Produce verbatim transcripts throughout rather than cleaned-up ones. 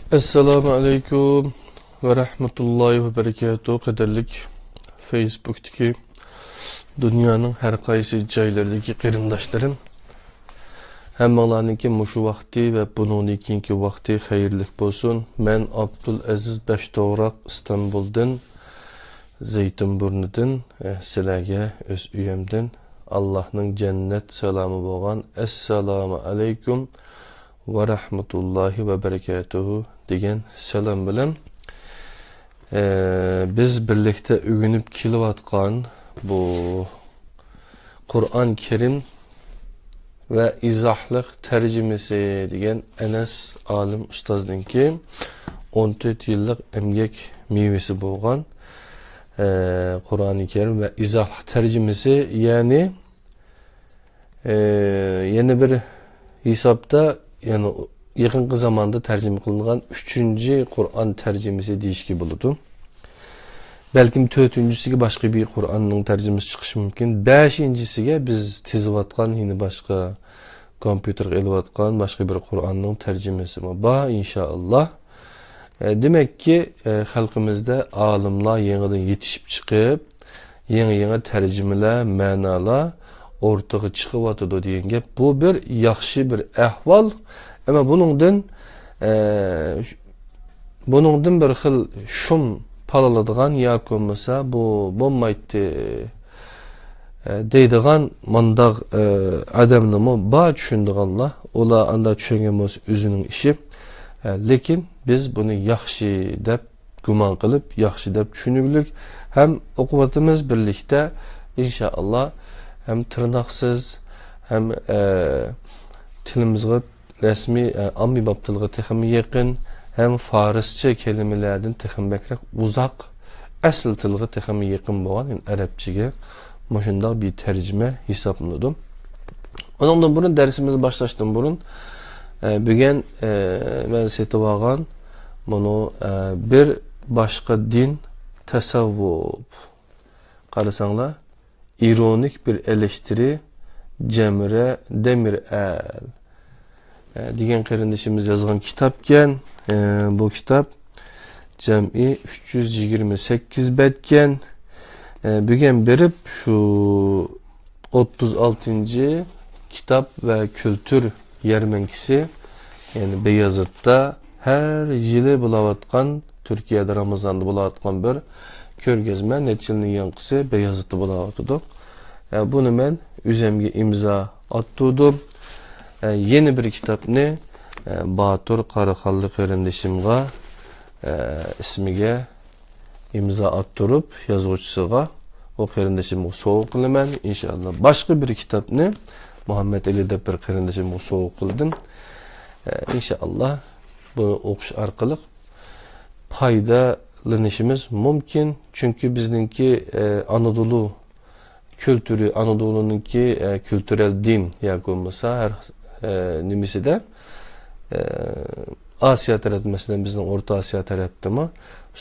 ئەسسالامۇ ئەلەيكۇم ۋە رەھمەتۇللاھى ۋە بەرىكاتۇھ. قەدىرلىك فېيسبۇكتىكى دۇنيانىڭ ھەر قايسى جايلىرىدىكى قېرىنداشلىرىم، ھەممىڭلارنىڭكى مۇشۇ ۋاقتى ۋە بۇنىڭدىن كېيىنكى ۋاقتى خەيرلىك بولسۇن. مەن ئابدۇلئەزىز بەشتوغراق ئىستانبۇلدىن، زەيتۇنبۇرنىدىن، ئە، سىلەرگە ئۆز ئۆيۈمدىن ئاللاھنىڭ جەننەت سالامى بولغان ئەسسالامۇ ئەلەيكۇم ۋە رەھمەتۇللاھى ۋە بەرىكاتۇھۇ دېگەن سالام بىلەن، ئە، بىز بىرلىكتە ئۆگىنىپ كېلىۋاتقان بۇ قۇرئان كەرىم ۋە ئىزاھلىق تەرجىمىسى دېگەن ئەنەس ئالىم ئۇستازنىڭكى ئون تۆت يىللىق ئەمگەك مېۋىسى بولغان، ئە، قۇرئانى كەرىم ۋە ئىزاھلىق تەرجىمىسى، يەنى، ئە، يەنە بىر ھېسابتا، يەنى يېقىنقى زاماندا تەرجىمە قىلىنغان ئۈچىنچى قۇرئان تەرجىمىسى دېيىشكە بولىدۇ. بەلكىم تۆتىنچىسىگە باشقا بىر قۇرئاننىڭ تەرجىمىسى چىقىشى مۇمكىن. بەشىنچىسىگە بىز تىزىۋاتقان يەنە باشقا، كومپيۇتېرغا ئېلىۋاتقان باشقا بىر قۇرئاننىڭ تەرجىمىسىمۇ بار، ئىنشائاللا. ئە، دېمەككى، ئە، خەلقىمىزدە ئالىملار يېڭىدىن يېتىشىپ چىقىپ، يېڭى-يېڭى تەرجىمىلەر، مەنالار ئوتتۇرىغا چىقىۋاتىدۇ دېگەن گەپ. بۇ بىر ياخشى بىر ئەھۋال. ئەمما بۇنىڭدىن، ئە، بۇنىڭدىن بىر خىل شۇم پالالىدىغان ياكى بولمىسا، بۇ بولمايتتى، ئە، دەيدىغان مانداق، ئە، ئادەملىمۇ بار چۈشىنىدىغانلار. ئۇلار ئاندا چۈشەنگەن بولسا ئۆزىنىڭ ئىشى. ئە، لېكىن بىز بۇنى ياخشى دەپ گۇمان قىلىپ، ياخشى دەپ چۈشىنىگۈلۈك ھەم ئوقۇۋاتىمىز بىرلىكتە، ئىنشائاللا، ھەم تىرناقسىز، ھەم، ئە، تىلىمىزغا رەسمىي، ئە، ئاممىباب تىلغا تېخىمۇ يېقىن، ھەم فارسچە كەلىمىلەردىن تېخىمۇ بەكرەك ئۇزاق، ئەسلى تىلغا تېخىمۇ يېقىن بولغان، يەنى ئەرەبچىگە مۇشۇنداق بىر تەرجىمە ھېسابلىنىدۇ. ئۇنىڭدىن بۇرۇن، دەرسىمىزنى باشلاشتىن بۇرۇن، ئە، بۈگۈن، ئە، مەن سېتىۋالغان مۇنۇ، ئە، بىر باشقا دىن، تەسەۋۋۇپ. قارىساڭلار، ئىرونىك بىر ئېلىشتىرى، جەمرە دېمىرئەل، ئە، دېگەن قېرىندىشىمىز يازغان كىتابكەن. ئە، بۇ كىتاب جەمئىي ئۈچ يۈز يىگىرمە سەككىز بەتكەن. ئە، بۈگۈن بېرىپ شۇ ئوتتۇز ئالتىنچى كىتاب ۋە كۈلتۈر يەرمەنكىسى، يەنى بەيازىتتا ھەر يىلى بولاۋاتقان، تۈركىيەدە رامىزاندا بولاۋاتقان بىر كۆرگەزمە، نەچچە يىلنىڭ ياڭقىسى بەيازىتتا بولاۋاتىدۇ. ئە، بۇنى مەن ئۆزۈمگە ئىمزا ئاتتۇردۇم. ئە، يەنە بىر كىتابنى، ئە، باتۇر قاراخانلىق قېرىندىشىمغا، ئە، ئىسمىگە ئىمزا ئاتتۇرۇپ، يازغۇچىسىغا، ئۇ قېرىندىشىمغا سوۋغا قىلىمەن، ئىنشائاللا. باشقا بىر كىتابنى مۇھەممەد ئەلى دەپ بىر قېرىندىشىمغا سوۋغا قىلدىم. ئە، ئىنشائاللا، بۇنى ئوقۇش ئارقىلىق پايدىلىنىشىمىز مۇمكىن. چۈنكى بىزنىڭكى، ئە، ئانادولۇ كۈلتۈرى، ئانادولۇنىڭكى، ئە، كۈلتۈرەل دىن ياكى بولمىسا ھەر، ئە، نېمىسىدە، ئە، ئاسىيا تەرەپ، مەسىلەن، بىزنىڭ ئورتا ئاسىيا تەرەپتىمۇ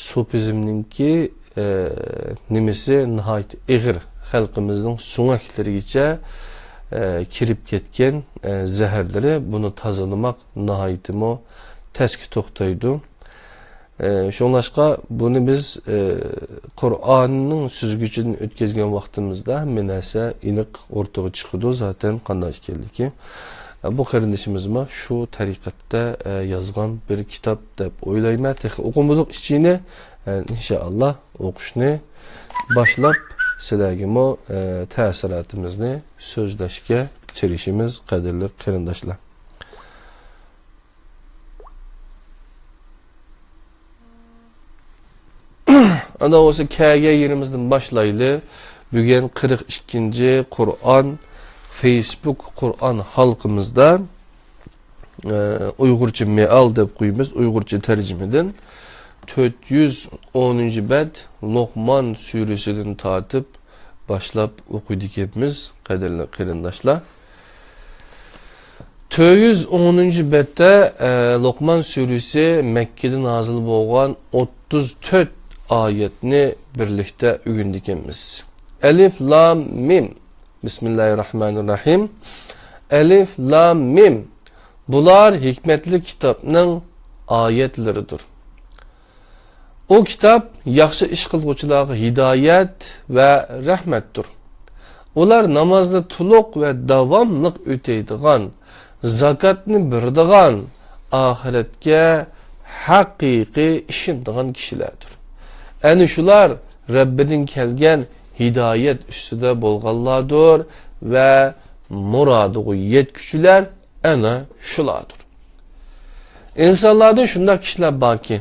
سۇپىزمنىڭكى، ئە، نېمىسى ناھايىتى ئېغىر، خەلقىمىزنىڭ سۆڭەكلىرىگىچە، ئە، كىرىپ كەتكەن، ئە، زەھەرلىرى، بۇنى تازىلىماق ناھايىتىمۇ تەسكە توختايدۇ. ئە، شۇڭلاشقا بۇنى بىز، ئە، قۇرئاننىڭ سۈزگۈچىدىن ئۆتكۈزگەن ۋاقتىمىزدا ھەممە نەرسە ئېنىق ئورتىغا چىقىدۇ زاتەن قانداق ئىكەنلىكى. ئە، بۇ قېرىندىشىمىزمۇ شۇ تەرىقەتتە، ئە، يازغان بىر كىتاب دەپ ئويلايمەن. تېخى ئوقۇمىدۇق ئىچىنى. ئە، ئىنشائاللا ئوقۇشنى باشلاپ سىلەرگىمۇ، ئە، تەسىراتىمىزنى سۆزلەشكە تىرىشىمىز، قەدىرلىك قېرىنداشلار. ئانداق بولسا كەلگەن يېرىمىزدىن باشلايلى. بۈگۈن قىرىق ئىككىنچى قۇرئان، فېيسبۇك قۇرئان ھالقىمىزدا، ئە، ئۇيغۇرچە مېئال دەپ قويىمىز، ئۇيغۇرچە تەرجىمىدىن تۆت يۈز ئونىنچى بەت، لوقمان سۈرىسىدىن تارتىپ باشلاپ ئوقۇيدىكەنمىز، قەدىرلىك قېرىنداشلار. تۆت يۈز ئونىنچى بەتتە، ئە، لوقمان سۈرىسى مەككىدە نازىل بولغان ئوتتۇز تۆت ئايەتنى بىرلىكتە ئۆگىنىدىكەنمىز. ئەلىف لام مىم. بىسمىللاھىررەھمانىررەھىم. ئەلىف لام مىم. بۇلار ھېكمەتلىك كىتابنىڭ ئايەتلىرىدۇر. ئۇ كىتاب ياخشى ئىش قىلغۇچىلارغا ھىدايەت ۋە رەھمەتتۇر. ئۇلار نامازنى تولۇق ۋە داۋاملىق ئۆتەيدىغان، زاكاتنى بېرىدىغان، ئاخىرەتكە ھەقىقىي ئىشىنىدىغان كىشىلەردۇر. ئەنە شۇلار رەببىدىن كەلگەن ھىدايەت ئۈستىدە بولغانلاردۇر ۋە مۇرادىغا يەتكۈچىلەر ئەنە شۇلاردۇر. ئىنسانلاردا شۇنداق كىشىلەر باركى،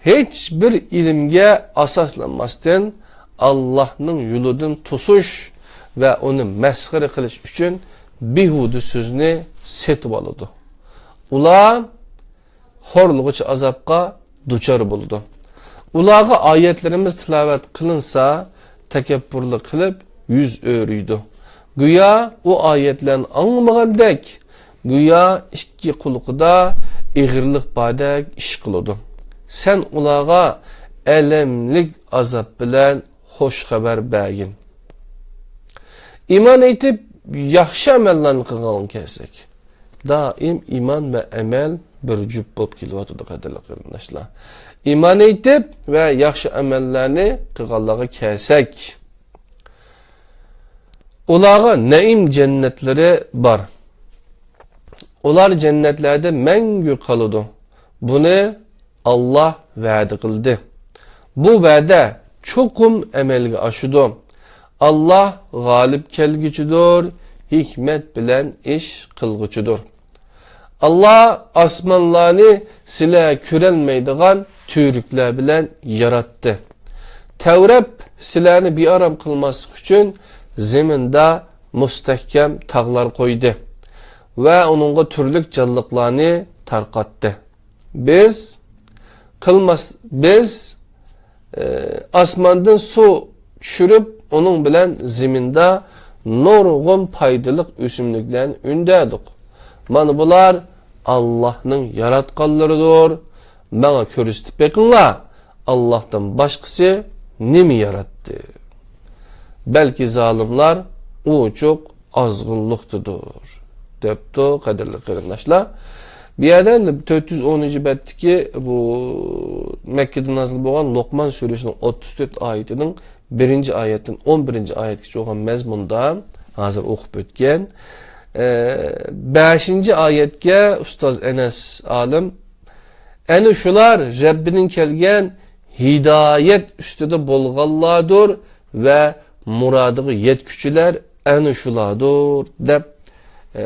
ھېچ بىر ئىلىمگە ئاساسلانماستىن، ئاللاھنىڭ يولىدىن توسۇش ۋە ئۇنى مەسخىرە قىلىش ئۈچۈن بىھۇدە سۆزنى سېتىۋالىدۇ. ئۇلار خورلىغۇچ ئازابقا دۇچار بولىدۇ. ئۇلارغا ئايەتلىرىمىز تىلاۋەت قىلىنسا، تەكەببۇرلۇق قىلىپ يۈز ئۆرۈيدۇ. گويا ئۇ ئايەتلەرنى ئاڭلىمىغاندەك، گويا ئىككى قۇلىقىدا ئېغىرلىق باردەك ئىش قىلىدۇ. سەن ئۇلارغا ئەلەملىك ئازاب بىلەن خوش خەۋەر بەرگىن. ئىمان ئېيتىپ، ياخشى ئەمەللەرنى قىلغانغا كەلسەك، دائىم ئىمان ۋە ئەمەل بىر جۈپ بولۇپ كېلىۋاتىدۇ، قەدىرلىك قېرىنداشلار. ئىمان ئېيتىپ ۋە ياخشى ئەمەللەرنى قىلغانلارغا كەلسەك، ئۇلارغا نەئىم جەننەتلىرى بار. ئۇلار جەننەتلەردە مەڭگۈ قالىدۇ. بۇنى ئاللاھ ۋەدە قىلدى. بۇ ۋەدە چوقۇم ئەمەلگە ئاشىدۇ. ئاللاھ غالىب كەلگۈچىدۇر، ھېكمەت بىلەن ئىش قىلغۇچىدۇر. ئاللاھ ئاسمانلارنى سىلەر كۆرەلمەيدىغان تۈۋرۈكلەر بىلەن ياراتتى. تەۋرەپ سىلەرنى بىئارام قىلماسلىق ئۈچۈن زېمىندا مۇستەھكەم تاغلار قويدى ۋە ئۇنىڭغا تۈرلۈك جانلىقلارنى تارقاتتى. بىز قىلماس، بىز، ئى، ئاسماندىن سۇ چۈشۈرۈپ، ئۇنىڭ بىلەن زېمىندا نۇرغۇن پايدىلىق ئۆسۈملۈكلەرنى ئۈندەدۇق. مانا بۇلار ئاللاھنىڭ ياراتقانلىرىدۇر. ماڭا كۆرسىتىپ بېقىڭلار، ئاللاھتىن باشقىسى نېمە ياراتتى؟ بەلكى زالىملار ئوچۇق ئازغۇنلۇقتىدۇر، دەپتۇ، قەدىرلىك قېرىنداشلار. بۇ يەردە تۆت يۈز ئونىنچى بەتتىكى بۇ مەككىدە نازىل بولغان لوقمان سۈرىسىنىڭ ئوتتۇز تۆت ئايىتىنىڭ بىرىنچى ئايەتتىن ئون بىرىنچى ئايەتكىچە بولغان مەزمۇندا ھازىر ئوقۇپ ئۆتكەن. ئە، بەشىنچى ئايەتكە ئۇستاز ئەنەس ئالىم، ئەنە شۇلار رەببىدىن كەلگەن ھىدايەت ئۈستىدە بولغانلاردۇر ۋە مۇرادىغا يەتكۈچىلەر ئەنە شۇلاردۇر، دەپ، ئە،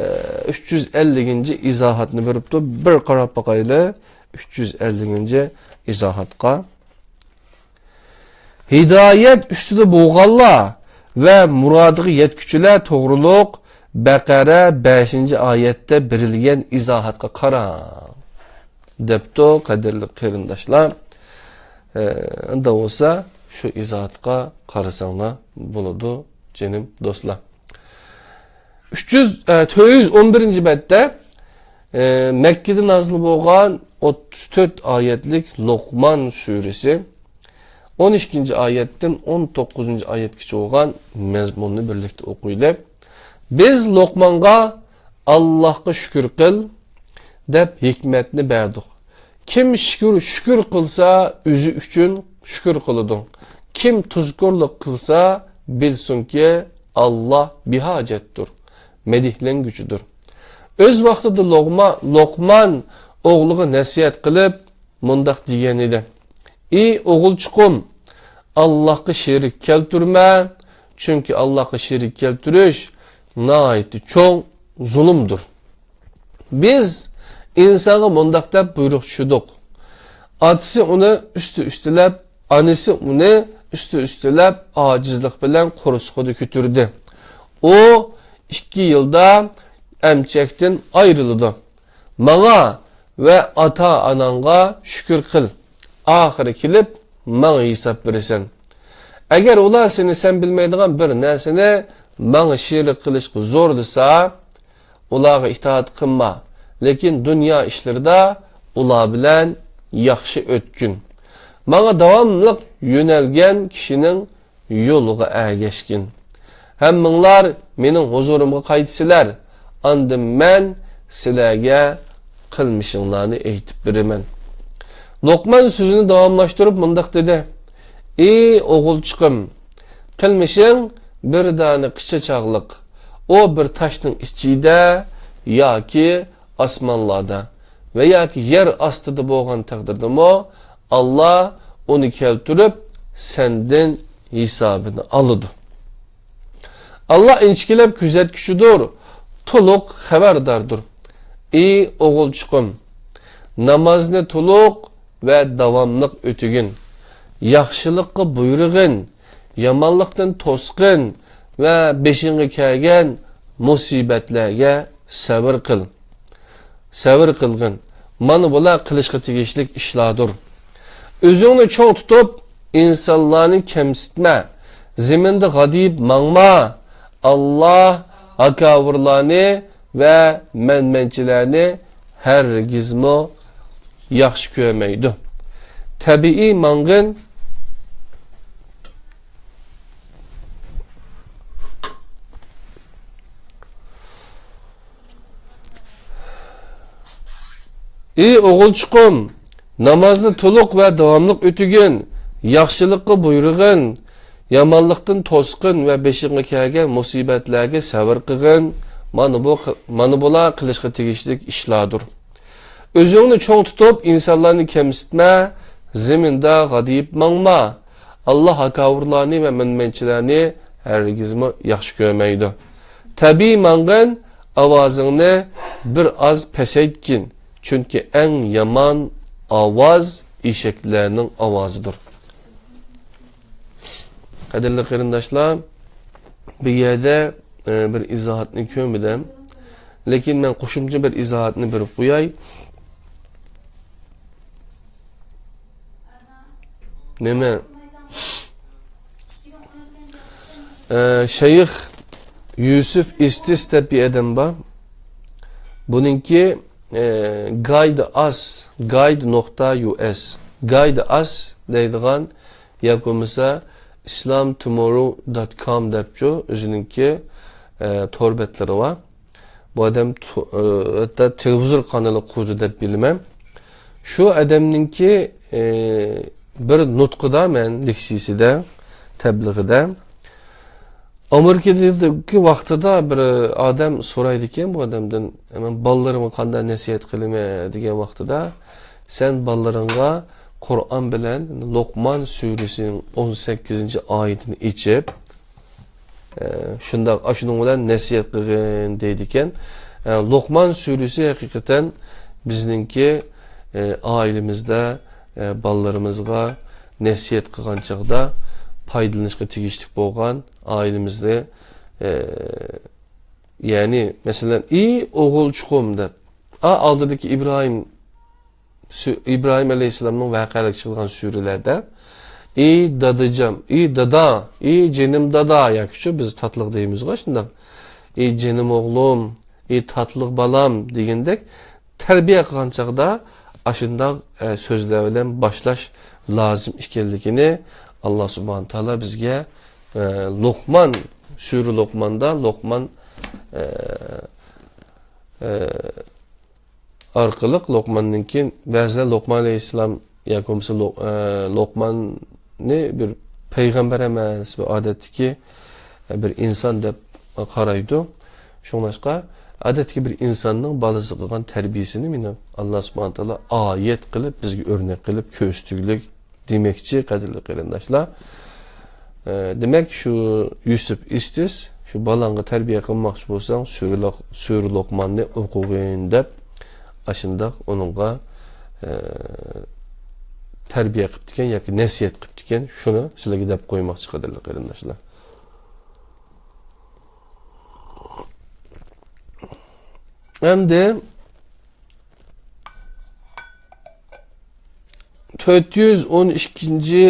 ئۈچ يۈز ئەللىكىنچى ئىزاھاتنى بېرىپتۇ. بىر قاراپ باقايلى، ئۈچ يۈز ئەللىكىنچى ئىزاھاتقا. ھىدايەت ئۈستىدە بولغانلار ۋە مۇرادىغا يەتكۈچىلەر توغرۇلۇق بەقەرە بەشىنچى ئايەتتە بېرىلگەن ئىزاھاتقا قاراڭ، دەپتۇ، قەدىرلىك قېرىنداشلار. ئە، ئەمدى بولسا شۇ ئىزاھاتقا قارىساڭلار بولىدۇ، جېنىم دوستلار. ئۈچ يۈز، ئە، تۆت يۈز ئون بىرىنچى بەتتە، ئە، مەككىدە نازىل بولغان ئوتتۇز تۆت ئايەتلىك لوقمان سۈرىسى، ئون ئىككىنچى ئايەتتىن ئون توققۇزىنچى ئايەتكىچە بولغان مەزمۇننى بىرلىكتە ئوقۇيلى. بىز لوقمانغا «ئاللاھقا شۈكۈر قىل» دەپ ھېكمەتنى بەردۇق. كىم شۈكۈر، شۈكۈر قىلسا، ئۆزى ئۈچۈن شۈكۈر قىلىدۇ. كىم تۇزكورلۇق قىلسا، بىلسۇنكى، ئاللاھ بىھاجەتتۇر، مەدھلەنگۈچىدۇر. ئۆز ۋاقتىدا لوقما-، لوقمان ئوغلىغا نەسىھەت قىلىپ، مۇنداق دېگەن ئىدى: «ئى ئوغۇلچۇقۇم، ئاللاھقا شېرىك كەلتۈرمە، چۈنكى ئاللاھقا شېرىك كەلتۈرۈش ناھايىتى چوڭ زۇلۇمدۇر.» بىز ئىنسانغا مۇنداق دەپ بۇيرۇق چۈشۈردۇق: ئاتىسى ئۇنى ئۈستى-ئۈستىلەپ، ئانىسى ئۇنى ئۈستى-ئۈستىلەپ ئاجىزلىق بىلەن قورسىقىدا كۆتۈردى. ئۇ ئىككى يىلدا ئەمچەكتىن ئايرىلىدۇ. ماڭا ۋە ئاتا-ئاناڭغا شۈكۈر قىل. ئاخىرى كېلىپ، ماڭا ھېساب بېرىسەن. ئەگەر ئۇلار سېنى سەن بىلمەيدىغان بىر نەرسىنى ماڭا شېرىك قىلىشقا زورلىسا، ئۇلارغا ئىتائەت قىلما، لېكىن دۇنيا ئىشلىرىدا ئۇلار بىلەن ياخشى ئۆتكىن. ماڭا داۋاملىق يۆنەلگەن كىشىنىڭ يولىغا ئەگەشكىن. ھەممىڭلار مېنىڭ ھۇزۇرۇمغا قايتىسىلەر، ئاندىن مەن سىلەرگە قىلمىشىڭلارنى ئېيتىپ بېرىمەن. لوقمان سۆزىنى داۋاملاشتۇرۇپ مۇنداق دېدى: ئى ئوغۇلچىقىم، قىلمىشىڭ بىر دانە قىچا چاغلىق. ئۇ بىر تاشنىڭ ئىچىدە ياكى ئاسمانلاردا ۋە ياكى يەر ئاستىدا بولغان تەقدىردىمۇ، ئاللا ئۇنى كەلتۈرۈپ سەندىن ھېسابىنى ئالىدۇ. ئاللا ئىنچىكىلەپ كۆزەتكۈچىدۇر، تولۇق خەۋەرداردۇر. ئى ئوغۇلچىقىم، نامازنى تولۇق ۋە داۋاملىق ئۆتىگىن. ياخشىلىققا بۇيرۇغىن، يامانلىقتىن توسقىن ۋە بېشىڭغا كەلگەن مۇسىبەتلەرگە سەۋر قىل. سەۋر قىلغىن. مانا بۇلار قىلىشقا تېگىشلىك ئىشلاردۇر. ئۆزۈڭنى چوڭ تۇتۇپ، ئىنسانلارنى كەمسىتمە. زېمىندا غادىيىپ ماڭما. ئاللا ھاكاۋۇرلارنى ۋە مەنمەنچىلەرنى ھەرگىزمۇ ياخشى كۆرمەيدۇ. تەبىئىي ماڭغىن. ئى ئوغۇلچىقىم، نامازنى تولۇق ۋە داۋاملىق ئۆتىگىن، ياخشىلىققا بۇيرۇغىن، يامانلىقتىن توسقىن ۋە بېشىڭغا كەلگەن مۇسىبەتلەرگە سەۋر قىلغىن. مانا بۇ، مانا بۇلار قىلىشقا تېگىشلىك ئىشلاردۇر. ئۆزۈڭنى چوڭ تۇتۇپ، ئىنسانلارنى كەمسىتمە، زېمىندا غادىيىپ ماڭما. ئاللا ھاكاۋۇرلارنى ۋە مەنمەنچىلەرنى ھەرگىزمۇ ياخشى كۆرمەيدۇ. تەبىئىي ماڭغىن، ئاۋازىڭنى بىر ئاز پەسەيتكىن، چۈنكى ئەڭ يامان ئاۋاز ئېشەكلەرنىڭ ئاۋازىدۇر. قەدىرلىك قېرىنداشلار، بۇ يەردە، ئە، بىر ئىزاھاتنى كۆرمىدىم. لېكىن مەن قوشۇمچە بىر ئىزاھاتنى بېرىپ قوياي. نېمە؟ ئە، شەيخ يۈسۈف ئىستىس دەپ بىر ئادەم بار. بۇنىڭكى، ئە، گايد ئاس، گايد نۇقتا يۇ ئېس، گايد ئاس دەيدىغان ياكى بولمىسا ئىسلام تۇموررو دوت كوم دەپچۇ ئۆزىنىڭكى، ئە، تور بەتلىرى بار. بۇ ئادەم تو-، ئە، ھەتتا تېلېۋىزور قانىلى قۇردى دەپ بىلىمەن. شۇ ئادەمنىڭكى، ئە، بىر نۇتقىدا مەن لېكسىيىسىدە، تەبلىغىدە، ئامېرىكىدىكى ۋاقتىدا بىر ئادەم سورايدىكەن بۇ ئادەمدىن، «مەن بالىلىرىمغا قانداق نەسىھەت قىلىمەن؟» دېگەن ۋاقتىدا، «سەن بالىلىرىڭغا قۇرئان بىلەن لوقمان سۈرىسىنىڭ ئون سەككىزىنچى ئايىتىنى ئېچىپ، ئە، شۇنداق، ئاشۇنىڭ بىلەن نەسىھەت قىلغىن» دەيدىكەن. ئە، لوقمان سۈرىسى ھەقىقەتەن بىزنىڭكى، ئە، ئائىلىمىزدە، ئە، بالىلىرىمىزغا نەسىھەت قىلغان چاغدا پايدىلىنىشقا تېگىشلىك بولغان، ئائىلىمىزدە، ئە، يەنى، مەسىلەن، «ئى ئوغۇلچۇقۇم» دەپ، ئا، ئالدىدىكى ئىبراھىم سۈ-، ئىبراھىم ئەلەيھىسسالامنىڭ ۋەقەلىك چىقىدىغان سۈرىلەردە، «ئى دادىجان، ئى دادا، ئى جېنىم دادا» ياكى شۇ بىز تاتلىق دەيمىزغۇ شۇنداق. «ئى جېنىم ئوغلۇم، ئى تاتلىق بالام» دېگەندەك تەربىيە قىلغان چاغدا ئاشۇنداق، ئە، سۆزلەر بىلەن باشلاش لازىم ئىكەنلىكىنى ئاللا سۇبھانە تائالا بىزگە، ئە، لوقمان، سۈرە لوقماندا لوقمان، ئە، ئە، ئارقىلىق لوقماندىن كېيىن بەزىلەر لوقمان ئەلەيھىسسالام ياكى بولمىسا لوق-، ئە، لوقماننى بىر پەيغەمبەر ئەمەس، بىر ئادەتتىكى، ئە، بىر ئىنسان دەپ قارايدۇ. شۇڭلاشقا ئادەتتىكى بىر ئىنساننىڭ بالىسىغا قىلغان تەربىيىسىنى مانا ئاللا سۇبھانە تائالا ئايەت قىلىپ بىزگە ئۆرنەك قىلىپ كۆرسىتىگۈلۈك دېمەكچى، قەدىرلىك قېرىنداشلار. ئە، دېمەك، شۇ يۈسۈپ ئىستىس، شۇ بالاڭغا تەربىيە قىلماقچى بولساڭ، سۈرە لوق-، سۈرە لوقماننى ئوقۇغىن دەپ، ئاشۇنداق ئۇنىڭغا، ئە، تەربىيە قىپتىكەن ياكى نەسىھەت قىپتىكەن، شۇنى سىلەرگە دەپ قويماقچى، قەدىرلىك قېرىنداشلار. ئەمدى تۆت يۈز ئون ئىككىنچى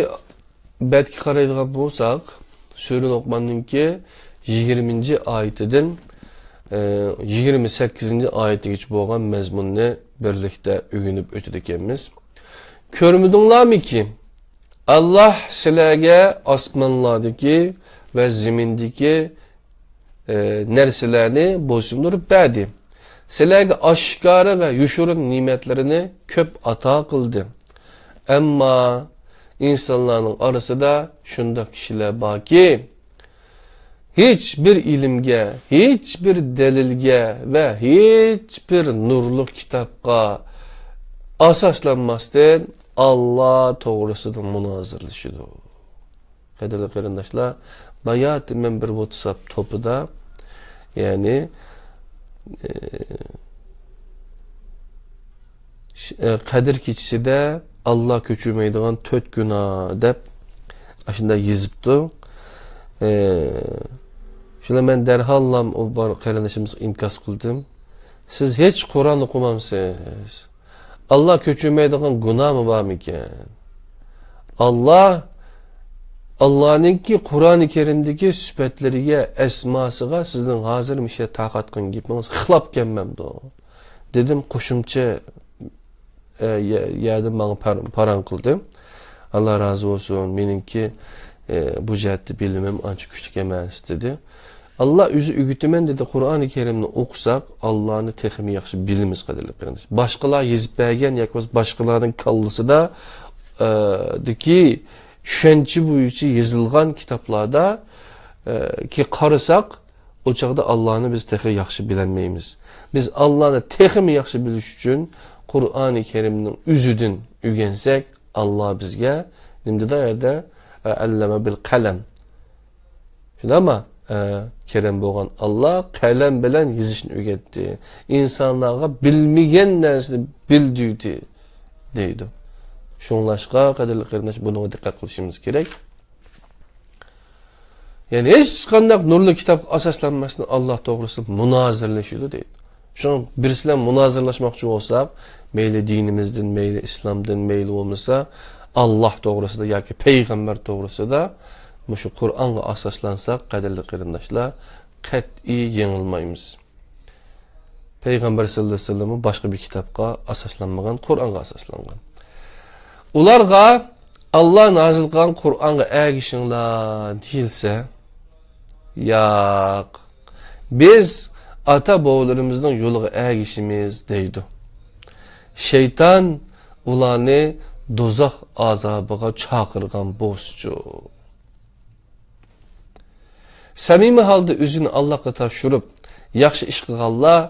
بەتكە قارايدىغان بولساق، سۈرە لوقماننىڭكى يىگىرمىنچى ئايىتىدىن، ئە، يىگىرمە سەككىزىنچى ئايىتىگىچە بولغان مەزمۇننى بىرلىكتە ئۆگىنىپ ئۆتىدىكەنمىز. كۆرمىدىڭلارمىكى؟ ئاللا سىلەرگە ئاسمانلاردىكى ۋە زېمىندىكى ئە، نەرسىلەرنى بويسۇندۇرۇپ بەردى. سىلەرگە ئاشكارا ۋە يوشۇرۇن نېمەتلىرىنى كۆپ ئاتا قىلدى. ئەمما ئىنسانلارنىڭ ئارىسىدا شۇنداق كىشىلەر باركى، ھېچ بىر ئىلىمگە، ھېچ بىر دەلىلگە ۋە ھېچ بىر نۇرلۇق كىتابقا ئاساسلانماستىن ئاللا توغرىسىدا مۇنازىرىلىشىدۇ. قەدىرلىك قېرىنداشلار، باياتى مەن بىر ۋاتساپ توپىدا، يەنى، ئى، ش-، ئى، قەدىر كېچىسىدە ئاللا كۆچۈرمەيدىغان تۆت گۇناھ دەپ ئاشۇنداق يېزىپتۇ. ئى، شۇنى مەن دەرھاللام ئۇ بار قېرىندىشىمىزغا ئىنكاس قىلدىم. سىز ھېچ قۇرئان ئوقۇمامسىز؟ ئاللا كۆچۈرمەيدىغان گۇناھمۇ بارمىكەن؟ ئاللا، ئاللانىڭكى قۇرئانى كەرىمدىكى سۈپەتلىرىگە، ئەسماسىغا سىزنىڭ ھازىر مۇشۇ تارقاتقان گېپىڭىز خىلاپ كەلمەمدۇ؟ دېدىم، قوشۇمچە، ئە، يە-، يەردىن ماڭا پار-، پاراڭ قىلدى. ئاللا رازى بولسۇن، مېنىڭكى، ئە، بۇ جەھەتتە بىلىمىم ئانچە كۈچلۈك ئەمەس، دېدى. ئاللا ئۆزى ئۆگىتىمەن دېدى. قۇرئانى كەرىمنى ئوقۇساق، ئاللانى تېخىمۇ ياخشى بىلىمىز، قەدىرلىك قېرىنداش. باشقىلار يېزىپ بەرگەن ياكى بولمىسا باشقىلارنىڭ كاللىسىدا، ئە، دىكى چۈشەنچە بويىچە يېزىلغان كىتابلاردا، ئە، كى قارىساق، ئۇ چاغدا ئاللانى بىز تېخى ياخشى بىلەلمەيمىز. بىز ئاللانى تېخىمۇ ياخشى بىلىش ئۈچۈن قۇرئانى كەرىمنىڭ ئۆزىدىن ئۆگەنسەك، ئاللا بىزگە نېمە دېدى ئۇ يەردە؟ ئەللەمە بىل قەلەم. شۇنداقمۇ؟ ئە، كەرەم بولغان ئاللا قەلەم بىلەن يېزىشنى ئۆگەتتى. ئىنسانلارغا بىلمىگەن نەرسىنى بىلدۈردى، دەيدۇ. شۇڭلاشقا، قەدىرلىك قېرىنداش، بۇنىڭغا دىققەت قىلىشىمىز كېرەك. يەنى ھېچقانداق نۇرلۇق كىتابقا ئاساسلانماستىن ئاللا توغرىسىدا مۇنازىرىلىشىدۇ، دەيدۇ. شۇڭا بىرسى بىلەن مۇنازىرىلەشمەكچى بولساق، مەيلى دىنىمىزدىن، مەيلى ئىسلامدىن، مەيلى بولمىسا ئاللا توغرىسىدا ياكى پەيغەمبەر توغرىسىدا، مۇشۇ قۇرئانغا ئاساسلانساق، قەدىرلىك قېرىنداشلار، قەتئىي يېڭىلمايمىز. پەيغەمبەر سەللەللاھۇ ئەلەيھى ۋەسەللەممۇ باشقا بىر كىتابقا ئاساسلانمىغان، قۇرئانغا ئاساسلانغان. ئۇلارغا ئاللا نازىل قىلغان قۇرئانغا ئەگىشىڭلار دېيىلسە، ياق، بىز ئاتا-بوۋىلىرىمىزنىڭ يولىغا ئەگىشىمىز دەيدۇ. شەيتان ئۇلارنى دوزاخ ئازابىغا چاقىرغان بولسىچۇ. سەمىمىي ھالدا ئۆزىنى ئاللاغا تاپشۇرۇپ، ياخشى ئىش قىلغانلار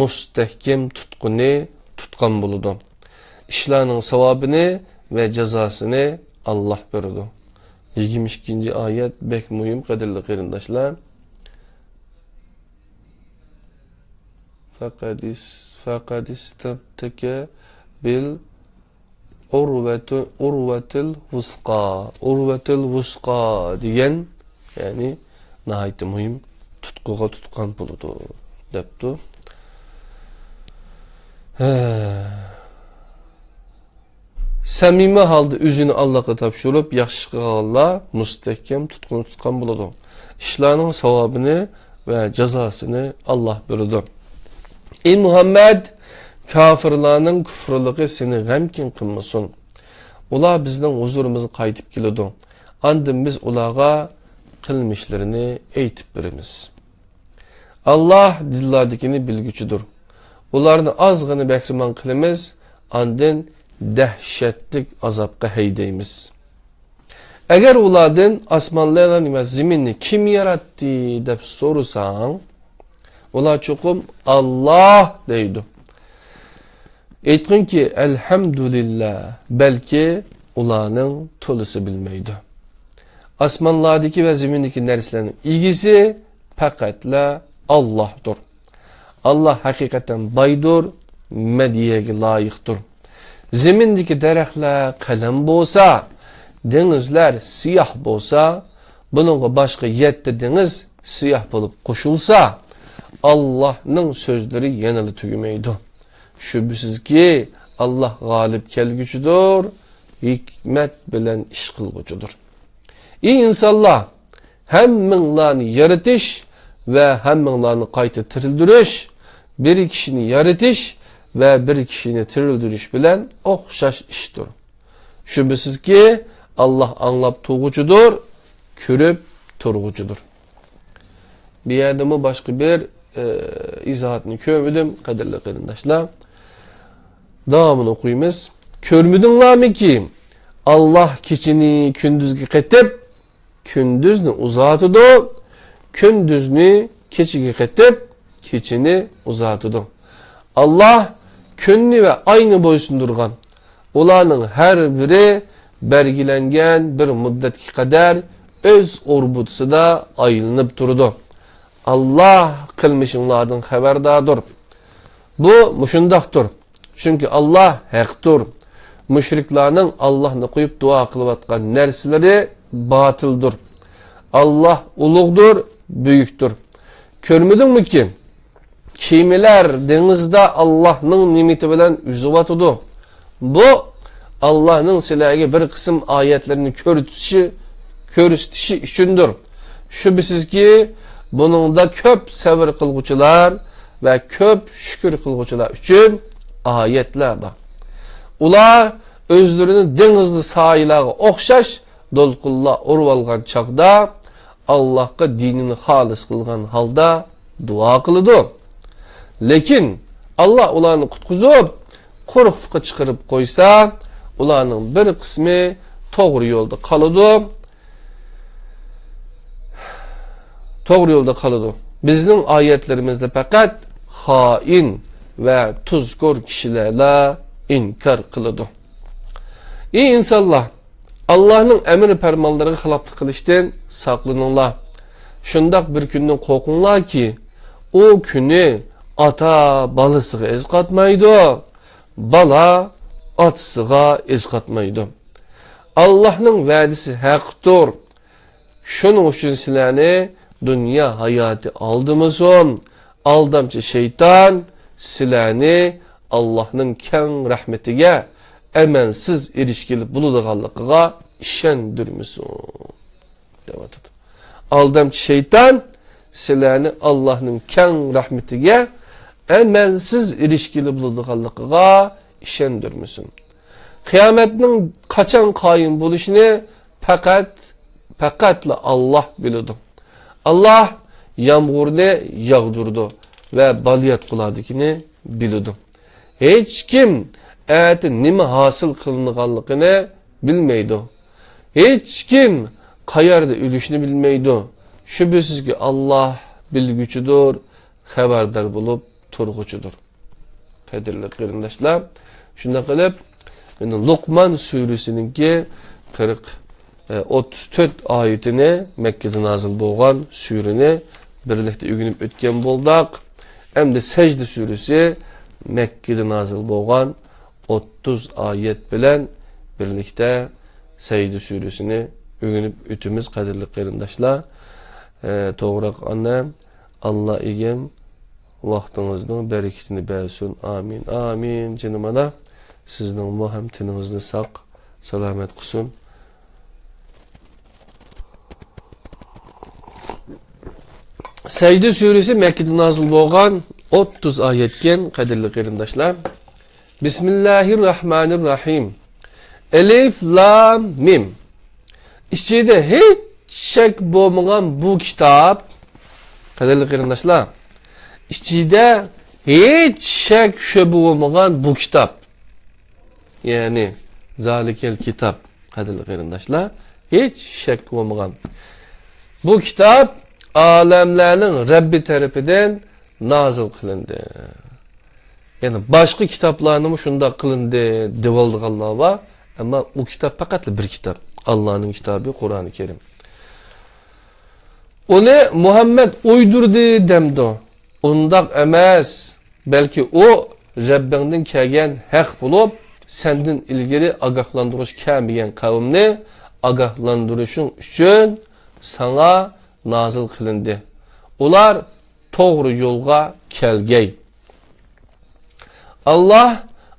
مۇستەھكەم تۇتقۇنى تۇتقان بولىدۇ. ئىشلارنىڭ ساۋابىنى ۋە جازاسىنى ئاللا بېرىدۇ. يىگىرمە ئىككىنچى ئايەت بەك مۇھىم، قەدىرلىك قېرىنداشلار. فەقەدىس-، فەقەدىستەمسەكە بىل ئۇرۋەتۇ-، ئۇرۋەتىل ۋۇسقا. ئۇرۋەتىل ۋۇسقا دېگەن، يەنى ناھايىتى مۇھىم تۇتقۇغا تۇتقان بولىدۇ، دەپتۇ. ھە. سەمىمىي ھالدا ئۆزىنى ئاللاغا تاپشۇرۇپ، ياخشى ئىش قىلغانلار مۇستەھكەم تۇتقۇنى تۇتقان بولىدۇ. ئىشلارنىڭ ساۋابىنى ۋە جازاسىنى ئاللا بېرىدۇ. ئى مۇھەممەد، كاپىرلارنىڭ كۇفرىلىقى سېنى غەمكىن قىلمىسۇن. ئۇلار بىزنىڭ ھۇزۇرىمىزغا قايتىپ كېلىدۇ. ئاندىن بىز ئۇلارغا قىلمىشلىرىنى ئېيتىپ بېرىمىز. ئاللا دىللاردىكىنى بىلگۈچىدۇر. ئۇلارنى ئازغىنە بەھرىمەن قىلىمىز، ئاندىن دەھشەتلىك ئازابقا ھەيدەيمىز. ئەگەر ئۇلاردىن ئاسمانلارنى ۋە زېمىننى كىم ياراتتى دەپ سورىساڭ، ئۇلار چوقۇم ئاللا دەيدۇ. ئېيتقىنكى، ئەلھەمدۇلىللا، بەلكى ئۇلارنىڭ تولىسى بىلمەيدۇ. ئاسمانلاردىكى ۋە زېمىندىكى نەرسىلەرنىڭ ئىگىسى پەقەتلا ئاللاھدۇر. ئاللا ھەقىقەتەن بايدۇر، مەدھىيەگە لايىقتۇر. زېمىندىكى دەرەخلەر قەلەم بولسا، دېڭىزلەر سىياھ بولسا، بۇنىڭغا باشقا يەتتە دېڭىز سىياھ بولۇپ قوشۇلسا، ئاللاھنىڭ سۆزلىرى يەنىلا تۈگىمەيدۇ. شۈبھىسىزكى، ئاللا غالىب كەلگۈچىدۇر، ھېكمەت بىلەن ئىش قىلغۇچىدۇر. ئى ئىنسانلار! ھەممىڭلارنى يارىتىش ۋە ھەممىڭلارنى قايتا تىرىلدۈرۈش بىر كىشىنى يارىتىش ۋە بىر كىشىنى تىرىلدۈرۈش بىلەن ئوخشاش ئىشتۇر. شۈبھىسىزكى، ئاللا ئاڭلاپ تۇرغۇچىدۇر، كۆرۈپ تۇرغۇچىدۇر. بۇ يەردىمۇ باشقا بىر ئە، ئىزاھاتنى كۆرمىدىم، قەدىرلىك قېرىنداشلار. داۋامىنى ئوقۇيمىز. كۆرمىدىڭلارمىكى؟ ئاللاھ كېچىنى كۈندۈزگە قېتىپ، كۈندۈزنى ئۇزارتىدۇ، كۈندۈزنى كېچىگە قېتىپ، كېچىنى ئۇزارتىدۇ. ئاللاھ كۈننى ۋە ئاينى بويسۇندۇرغان. ئۇلارنىڭ ھەر بىرى بەلگىلەنگەن بىر مۇددەتكە قەدەر ئۆز ئوربىتىسىدا ئايلىنىپ تۇرىدۇ. ئاللاھ قىلمىشىڭلاردىن خەۋەرداردۇر. بۇ مۇشۇنداقتۇر. چۈنكى ئاللاھ ھەقتۇر. مۇشرىكلارنىڭ ئاللاھنى قويۇپ دۇئا قىلىۋاتقان نەرسىلىرى باتىلدۇر. ئاللاھ ئۇلۇغدۇر، بۈيۈكتۇر. كۆرمىدىڭمىكى؟ كېمىلەر دېڭىزدا ئاللاھنىڭ نېمىتى بىلەن ئۈزۈۋاتىدۇ. بۇ ئاللاھنىڭ سىلەرگە بىر قىسىم ئايەتلىرىنى كۆرسىتىشى، كۆرسىتىشى ئۈچۈندۇر. شۈبھىسىزكى، بۇنىڭدا كۆپ سەۋر قىلغۇچىلار ۋە كۆپ شۈكۈر قىلغۇچىلار ئۈچۈن ئايەتلەر بار. ئۇلار ئۆزلىرىنى دېڭىزدا سايىلارغا ئوخشاش دولقۇنلار ئۇرۇۋالغان چاغدا، ئاللاھقا دىنىنى خالىس قىلغان ھالدا دۇئا قىلىدۇ. لېكىن ئاللاھ ئۇلارنى قۇتقۇزۇپ، قۇرۇقلۇققا چىقىرىپ قويسا، ئۇلارنىڭ بىر قىسمى توغرا يولدا قالىدۇ. توغرا يولدا قالىدۇ. بىزنىڭ ئايەتلىرىمىزنى پەقەت خائىن ۋە تۇزكور كىشىلەرلا ئىنكار قىلىدۇ. ئى ئىنسانلار! ئاللاھنىڭ ئەمر پەرمانلىرىغا خىلاپلىق قىلىشتىن ساقلىنىڭلار. شۇنداق بىر كۈندىن قورقۇڭلاركى، ئۇ كۈنى ئاتا بالىسىغا ئەزقاتمايدۇ، بالا ئاتىسىغا ئەزقاتمايدۇ. ئاللاھنىڭ ۋەدىسى ھەقتۇر. شۇنىڭ ئۈچۈن سىلەرنى دۇنيا ھاياتى ئالدىمىسۇن. ئالدامچى شەيتان سىلەرنى ئاللاھنىڭ كەڭ رەھمىتىگە ئەمەلسىز ئېرىشكىلى بولىدىغانلىقىغا ئىشەندۈرمىسۇن، دەۋاتىدۇ. ئالدامچى شەيتان سىلەرنى ئاللاھنىڭ كەڭ رەھمىتىگە ئەمەلسىز ئېرىشكىلى بولىدىغانلىقىغا ئىشەندۈرمىسۇن. قىيامەتنىڭ قاچان قايىم بولۇشىنى پەقەت، پەقەتلا ئاللاھ بىلىدۇ. ئاللاھ يامغۇرنى ياغدۇرىدۇ ۋە بالىياتقۇلاردىكىنى بىلىدۇ. ھېچكىم ئەتە نېمە ھاسىل قىلىنغانلىقىنى بىلمەيدۇ. ھېچكىم قەيەردە ئۆلۈشىنى بىلمەيدۇ. شۈبھىسىزكى، ئاللاھ بىلگۈچىدۇر، خەۋەردار بولۇپ تۇرغۇچىدۇر. قەدىرلىك قېرىنداشلار، شۇنداق قىلىپ، مانا لۇقمان سۈرىسىنىڭكى قىرىق، ئە، ئوتتۇز تۆت ئايىتىنى، مەككىدە نازىل بولغان سۈرىنى بىرلىكتە ئۆگىنىپ ئۆتكەن بولدۇق. ئەمدى سەجدە سۈرىسى، مەككىدە نازىل بولغان ئوتتۇز ئايەت بىلەن بىرلىكتە سەجدە سۈرىسىنى ئۆگىنىپ ئۆتىمىز، قەدىرلىك قېرىنداشلار. ئە، توغرا قىلغاندا، ئاللا ئىگەم ۋاقتىڭىزنىڭ بەرىكىتىنى بەرسۇن. ئامىن، ئامىن. جېنىم ئانا، سىزنىڭمۇ ھەم تېنىڭىزنى ساق، سالامەت قىلسۇن. سەجدە سۈرىسى مەككىدە نازىل بولغان ئوتتۇز ئايەتكەن، قەدىرلىك قېرىنداشلار. بىسمىللاھىرراھمانىرراھىم. ئەلىف لام مىم. ئىچىدە ھېچ شەك بولمىغان بۇ كىتاب، قەدىرلىك قېرىنداشلار، ئىچىدە ھېچ شەك شۈبھە بولمىغان بۇ كىتاب، يەنى زالىكەل كىتاب، قەدىرلىك قېرىنداشلار، ھېچ شەك بولمىغان بۇ كىتاب ئالەملەرنىڭ رەببى تەرىپىدىن نازىل قىلىندى. يەنى باشقا كىتابلارنىمۇ شۇنداق قىلىندى دېۋالىدىغانلار بار. ئەمما ئۇ كىتاب پەقەتلا بىر كىتاب. ئاللانىڭ كىتابى، قۇرئانى كەرىم. ئۇنى مۇھەممەد ئويدۇردى دەمدۇ؟ ئۇنداق ئەمەس. بەلكى ئۇ رەببىڭدىن كەلگەن ھەق بولۇپ، سەندىن ئىلگىرى ئاگاھلاندۇرغۇچى كەلمىگەن قەۋمنى ئاگاھلاندۇرۇشۇڭ ئۈچۈن ساڭا نازىل قىلىندى. ئۇلار توغرا يولغا كەلگەي. ئاللا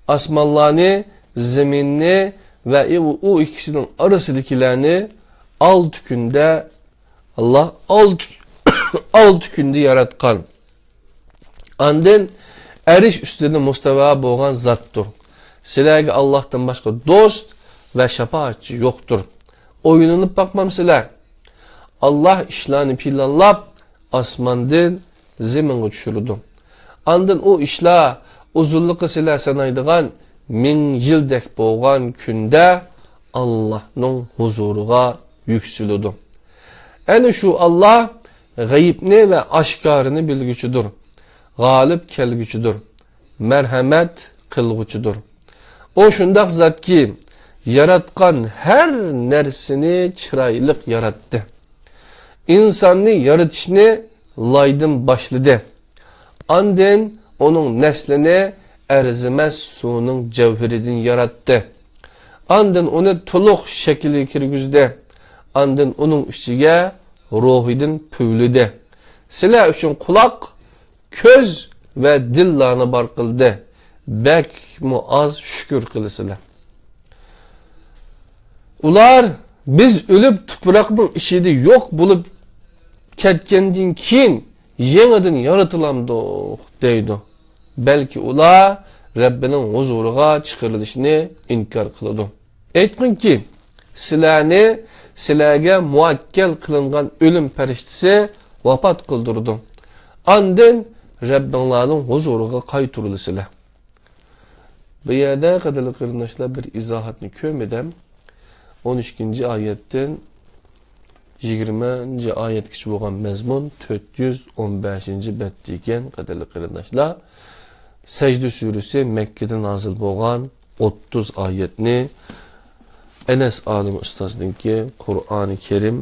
ئاسمانلارنى، زېمىننى ۋە ئۇ ئىككىسىنىڭ ئارىسىدىكىلەرنى ئالتە كۈندە، ئاللا ئالتە، ئالتە كۈندە ياراتقان. ئاندىن ئەرش ئۈستىدە مۇستەۋا بولغان زاتتۇر. سىلەرگە ئاللاھتىن باشقا دوست ۋە شاپائەتچى يوقتۇر. ئويلىنىپ باقمامسىلەر؟ ئاللا ئىشلارنى پىلانلاپ، ئاسماندىن زېمىنغا چۈشۈرىدۇ. ئاندىن ئۇ ئىشلار ئۇزۇنلۇقى سىلەر سانايدىغان مىڭ يىلدەك بولغان كۈندە ئاللاھنىڭ ھۇزۇرىغا يۈكسىلىدۇ. ئەنە شۇ ئاللاھ غەيىبنى ۋە ئاشكارىنى بىلگۈچىدۇر، غالىب كەلگۈچىدۇر، مەرھەمەت قىلغۇچىدۇر. ئۇ شۇنداق زاتكى، ياراتقان ھەر نەرسىنى چىرايلىق ياراتتى. ئىنساننى يارىتىشنى لايدىن باشلىدى. ئاندىن ئۇنىڭ نەسلىنى ئەرزىمەس سۇنىڭ جەۋھىرىدىن ياراتتى. ئاندىن ئۇنى تولۇق شەكىلگە كىرگۈزدى. ئاندىن ئۇنىڭ ئىچىگە روھىدىن پۈۋلىدى. سىلەر ئۈچۈن قۇلاق، كۆز ۋە دىللارنى بار قىلدى. بەكمۇ ئاز شۈكۈر قىلىسىلەر. ئۇلار، بىز ئۆلۈپ، تۇپراقنىڭ ئىچىدە يوق بولۇپ كەتكەندىن كېيىن يېڭىدىن يارىتىلامدۇق؟ دەيدۇ. بەلكى ئۇلار رەببىنىڭ ھۇزۇرىغا چىقىرىلىشنى ئىنكار قىلىدۇ. ئېيتقىنكى، سىلەرنى سىلەرگە مۇئەككەل قىلىنغان ئۆلۈم پەرىشتىسى ۋاپات قىلدۇرىدۇ. ئاندىن رەببىڭلارنىڭ ھۇزۇرىغا قايتۇرۇلىسىلەر. بۇ يەردە، قەدىرلىك قېرىنداشلار، بىر ئىزاھاتنى كۆرمىدىم. ئون ئىككىنچى ئايەتتىن يىگىرمىنچى ئايەتكىچە بولغان مەزمۇن تۆت يۈز ئون بەشىنچى بەتتە ئىكەن، قەدىرلىك قېرىنداشلار. سەجدە سۈرىسى مەككىدە نازىل بولغان ئوتتۇز ئايەتنى ئەنەس ئالىم ئۇستازنىڭكى قۇرئانى كەرىم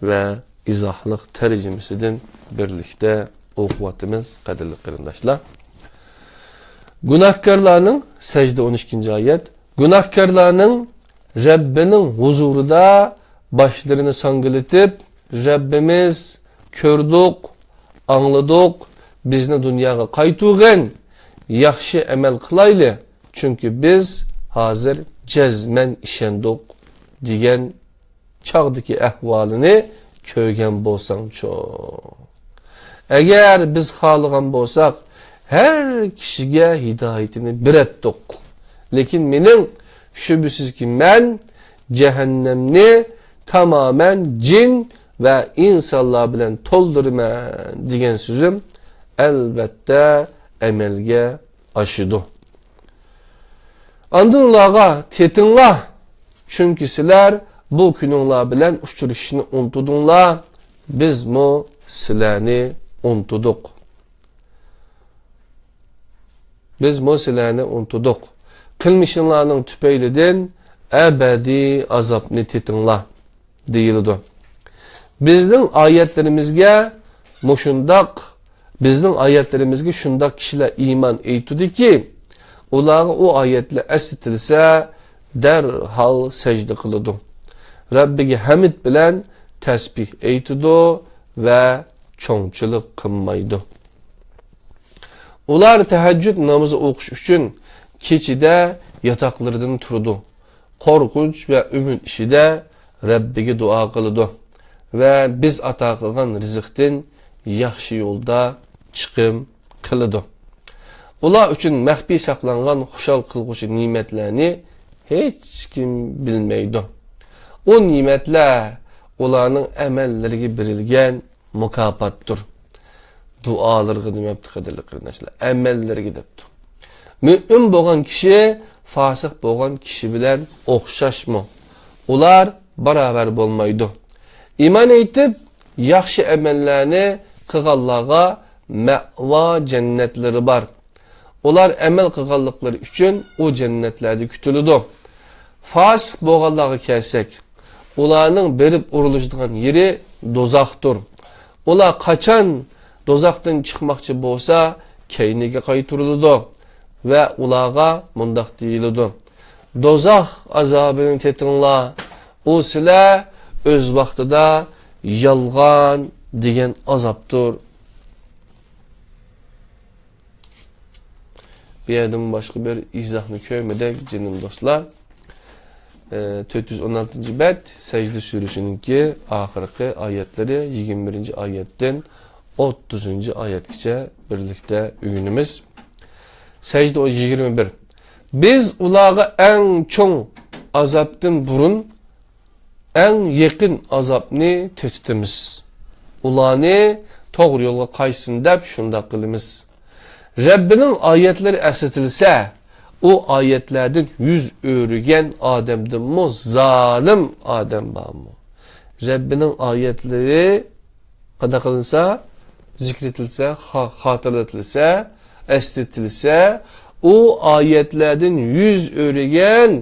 ۋە ئىزاھلىق تەرجىمىسىدىن بىرلىكتە ئوقۇۋاتىمىز، قەدىرلىك قېرىنداشلار. گۇناھكارلارنىڭ، سەجدە ئون ئىككىنچى ئايەت، گۇناھكارلارنىڭ رەببىنىڭ ھۇزۇرىدا باشلىرىنى ساڭگىلىتىپ، رەببىمىز، كۆردۇق، ئاڭلىدۇق، بىزنى دۇنياغا قايتۇرغىن، ياخشى ئەمەل قىلايلى، چۈنكى بىز ھازىر جەزمەن ئىشەندۇق، دېگەن چاغدىكى ئەھۋالىنى كۆرگەن بولساڭچۇ؟ ئەگەر بىز خالىغان بولساق، ھەر كىشىگە ھىدايىتىنى بېرەتتۇق. لېكىن مېنىڭ، شۈبھىسىزكى، مەن جەھەننەمنى تامامەن جىن ۋە ئىنسانلار بىلەن تولدۇرىمەن، دېگەن سۆزۈم ئەلۋەتتە ئەمەلگە ئاشىدۇ. ئاندىن ئۇلارغا، تېتىڭلار، چۈنكى سىلەر بۇ كۈنۈڭلار بىلەن ئۇچرىشىشنى ئۇنتۇدۇڭلار، بىزمۇ سىلەرنى ئۇنتۇدۇق. بىزمۇ سىلەرنى ئۇنتۇدۇق. قىلمىشىڭلارنىڭ تۈپەيلىدىن ئەبەدىي ئازابنى تېتىڭلار، دېيىلىدۇ. بىزنىڭ ئايەتلىرىمىزگە مۇشۇنداق، بىزنىڭ ئايەتلىرىمىزگە شۇنداق كىشىلەر ئىمان ئېيتىدۇكى، ئۇلارغا ئۇ ئايەتلەر ئەسلىتىلسە، دەرھال سەجدە قىلىدۇ. رەببىگە ھەمد بىلەن تەسبىھ ئېيتىدۇ ۋە چوڭچىلىق قىلمايدۇ. ئۇلار تەھەججۇد نامىزى ئوقۇش ئۈچۈن كېچىدە ياتاقلىرىدىن تۇرىدۇ. قورقۇنچ ۋە ئۈمىد ئىچىدە رەببىگە دۇئا قىلىدۇ ۋە بىز ئاتا قىلغان رىزىقتىن ياخشى يولدا چىقىم قىلىدۇ. ئۇلار ئۈچۈن مەخپىي ساقلانغان خۇشال قىلغۇچى نېمەتلەرنى ھېچكىم بىلمەيدۇ. ئۇ نېمەتلەر ئۇلارنىڭ ئەمەللىرىگە بېرىلگەن مۇكاپاتتۇر. دۇئالىرىغا دېمەپتۇ، قەدىرلىك قېرىنداشلار، ئەمەللىرىگە دەپتۇ. مۆمىن بولغان كىشى فاسىق بولغان كىشى بىلەن ئوخشاشمۇ؟ ئۇلار باراۋەر بولمايدۇ. ئىمان ئېيتىپ، ياخشى ئەمەللەرنى قىلغانلارغا مەۋا جەننەتلىرى بار. ئۇلار ئەمەل قىلغانلىقلىرى ئۈچۈن ئۇ جەننەتلەردە كۈتۈلىدۇ. فاسىق بولغانلارغا كەلسەك، ئۇلارنىڭ بېرىپ ئۇرۇلۇشىدىغان يېرى دوزاختۇر. ئۇلار قاچان دوزاختىن چىقماقچى بولسا، كەينىگە قايتۇرۇلىدۇ ۋە ئۇلارغا مۇنداق دېيىلىدۇ: دوزاخ ئازابىنى تېتىڭلار، ئۇ سىلەر ئۆز ۋاقتىدا يالغان دېگەن ئازابتۇر. بۇ يەردىمۇ باشقا بىر ئىزاھنى كۆرمىدۇق، جېنىم دوستلار. ئى، تۆت يۈز ئون ئالتىنچى بەت، سەجدە سۈرىسىنىڭكى ئاخىرقى ئايەتلىرى، يىگىرمە بىرىنچى ئايەتتىن ئوتتۇزىنچى ئايەتكىچە بىرلىكتە ئۆگىنىمىز. سەجدە يىگىرمە بىر. بىز ئۇلارغا ئەڭ چوڭ ئازابتىن بۇرۇن ئەڭ يېقىن ئازابنى تېتىتىمىز. ئۇلارنى توغرا يولغا قايتسۇن دەپ شۇنداق قىلىمىز. رەببىنىڭ ئايەتلىرى ئەسلىتىلسە، ئۇ ئايەتلەردىن يۈز ئۆرۈگەن ئادەمدىنمۇ زالىم ئادەم بارمۇ؟ رەببىنىڭ ئايەتلىرى قانداق قىلىنسا، زىكىر ئېتىلسە، خا-، خاتىرىلىتىلسە، ئەسلىتىلسە، ئۇ ئايەتلەردىن يۈز ئۆرۈگەن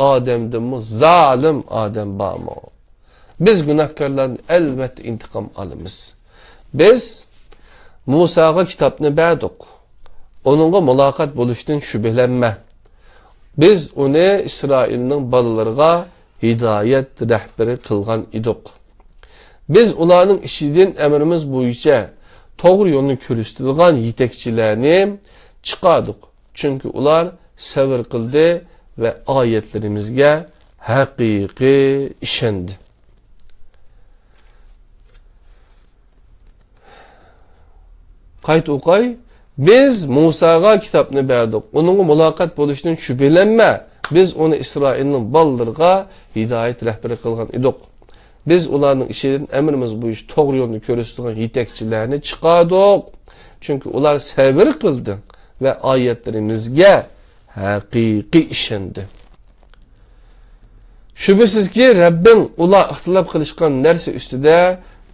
ئادەمدىنمۇ زالىم ئادەم بارمۇ؟ بىز گۇناھكارلاردىن ئەلۋەتتە ئىنتىقام ئالىمىز. بىز مۇساغا كىتابنى بەردۇق. ئۇنىڭغا مۇلاقات بولۇشتىن شۈبھىلەنمە. بىز ئۇنى ئىسرائىلنىڭ بالىلىرىغا ھىدايەت رەھبىرى قىلغان ئىدۇق. بىز ئۇلارنىڭ ئىچىدىن ئەمرىمىز بويىچە توغرا يولنى كۆرسىتىدىغان يېتەكچىلەرنى چىقاردۇق. چۈنكى ئۇلار سەۋر قىلدى ۋە ئايەتلىرىمىزگە ھەقىقىي ئىشەندى. قايتا ئوقاي. بىز مۇساغا كىتابنى بەردۇق. ئۇنىڭغا مۇلاقات بولۇشتىن شۈبھىلەنمە. بىز ئۇنى ئىسرائىلنىڭ بالىلىرىغا ھىدايەت رەھبىرى قىلغان ئىدۇق. بىز ئۇلارنىڭ ئىچىدىن ئەمرىمىز بويىچە توغرا يولنى كۆرسىتىدىغان يېتەكچىلەرنى چىقاردۇق. چۈنكى ئۇلار سەۋر قىلدى ۋە ئايەتلىرىمىزگە ھەقىقىي ئىشەندى. شۈبھىسىزكى، رەببىڭ ئۇلار ئىختىلاپ قىلىشقان نەرسە ئۈستىدە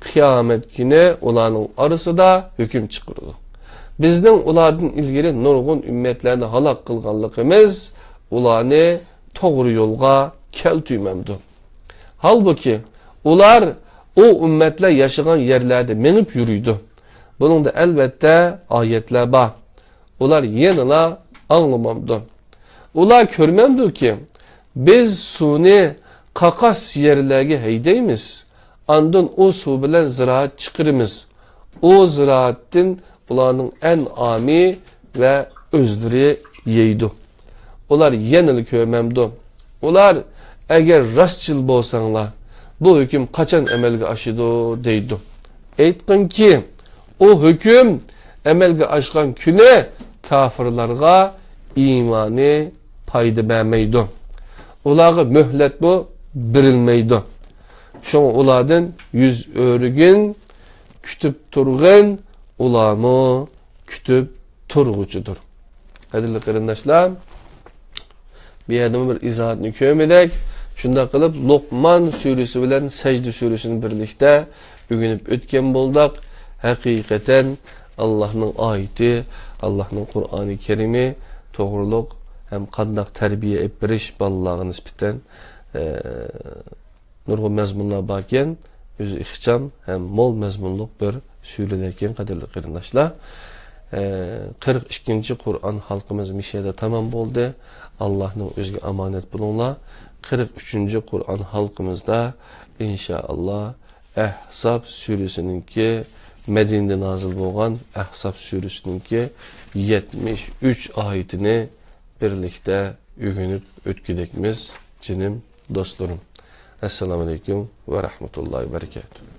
قىيامەت كۈنى ئۇلارنىڭ ئارىسىدا ھۆكۈم چىقىرىدۇ. بىزنىڭ ئۇلاردىن ئىلگىرى نۇرغۇن ئۈممەتلەرنى ھالاك قىلغانلىقىمىز ئۇلارنى توغرا يولغا كەلتۈرمەمدۇ؟ ھالبۇكى، ئۇلار ئۇ ئۈممەتلەر ياشىغان يەرلەردە مېڭىپ يۈرىدۇ. بۇنىڭدا ئەلۋەتتە ئايەتلەر بار. ئۇلار يەنىلا ئاڭلىمامدۇ؟ ئۇلار كۆرمەمدۇكى، بىز سۇنى قاقاس يەرلەرگە ھەيدەيمىز، ئاندىن ئۇ سۇ بىلەن زىرائەت چىقىرىمىز. ئۇ زىرائەتتىن ئۇلارنىڭ ئەنئامى ۋە ئۆزلىرى يەيدۇ. ئۇلار يەنىلا كۆرمەمدۇ؟ ئۇلار، ئەگەر راستچىل بولساڭلار، بۇ ھۆكۈم قاچان ئەمەلگە ئاشىدۇ؟ دەيدۇ. ئېيتقىنكى، ئۇ ھۆكۈم ئەمەلگە ئاشقان كۈنى كاپىرلارغا ئىمانى پايدا بەرمەيدۇ. ئۇلارغا مۆھلەتمۇ بېرىلمەيدۇ. شۇڭا ئۇلاردىن يۈز ئۆرۈگىن، كۈتۈپ تۇرغىن، ئۇلارمۇ كۈتۈپ تۇرغۇچىدۇر. قەدىرلىك قېرىنداشلار، بۇ يەردىمۇ بىر ئىزاھاتنى كۆرمىدۇق. شۇنداق قىلىپ، لوقمان سۈرىسى بىلەن سەجدە سۈرىسىنى بىرلىكتە ئۆگىنىپ ئۆتكەن بولدۇق. ھەقىقەتەن، ئاللاھنىڭ ئايىتى، ئاللاھنىڭ قۇرئانى كەرىمى توغرۇلۇق ھەم قانداق تەربىيە ئېلىپ بېرىش بالىلارغا نىسبەتەن، ئە، نۇرغۇن مەزمۇنلار باركەن، ئۆزى ئىخچام ھەم مول مەزمۇنلۇق بىر سۈرىلەركەن، قەدىرلىك قېرىنداشلار. ئە، قىرىق ئىككىنچى قۇرئان ھالقىمىز مۇشۇ يەردە تامام بولدى. ئاللاھنىڭ ئۆزىگە ئامانەت بولۇڭلار. قىرىق ئۈچىنچى قۇرئان ھالقىمىزدا، ئىنشائاللا، ئەھزاب سۈرىسىنىڭكى، مەدىنىدە نازىل بولغان ئەھزاب سۈرىسىنىڭكى يەتمىش ئۈچ ئايىتىنى بىرلىكتە ئۆگىنىپ ئۆتكۈدەكمىز، جېنىم دوستلىرىم. ئەسسالامۇ ئەلەيكۇم ۋە رەھمەتۇللاھى ۋە بەرىكاتۇھ.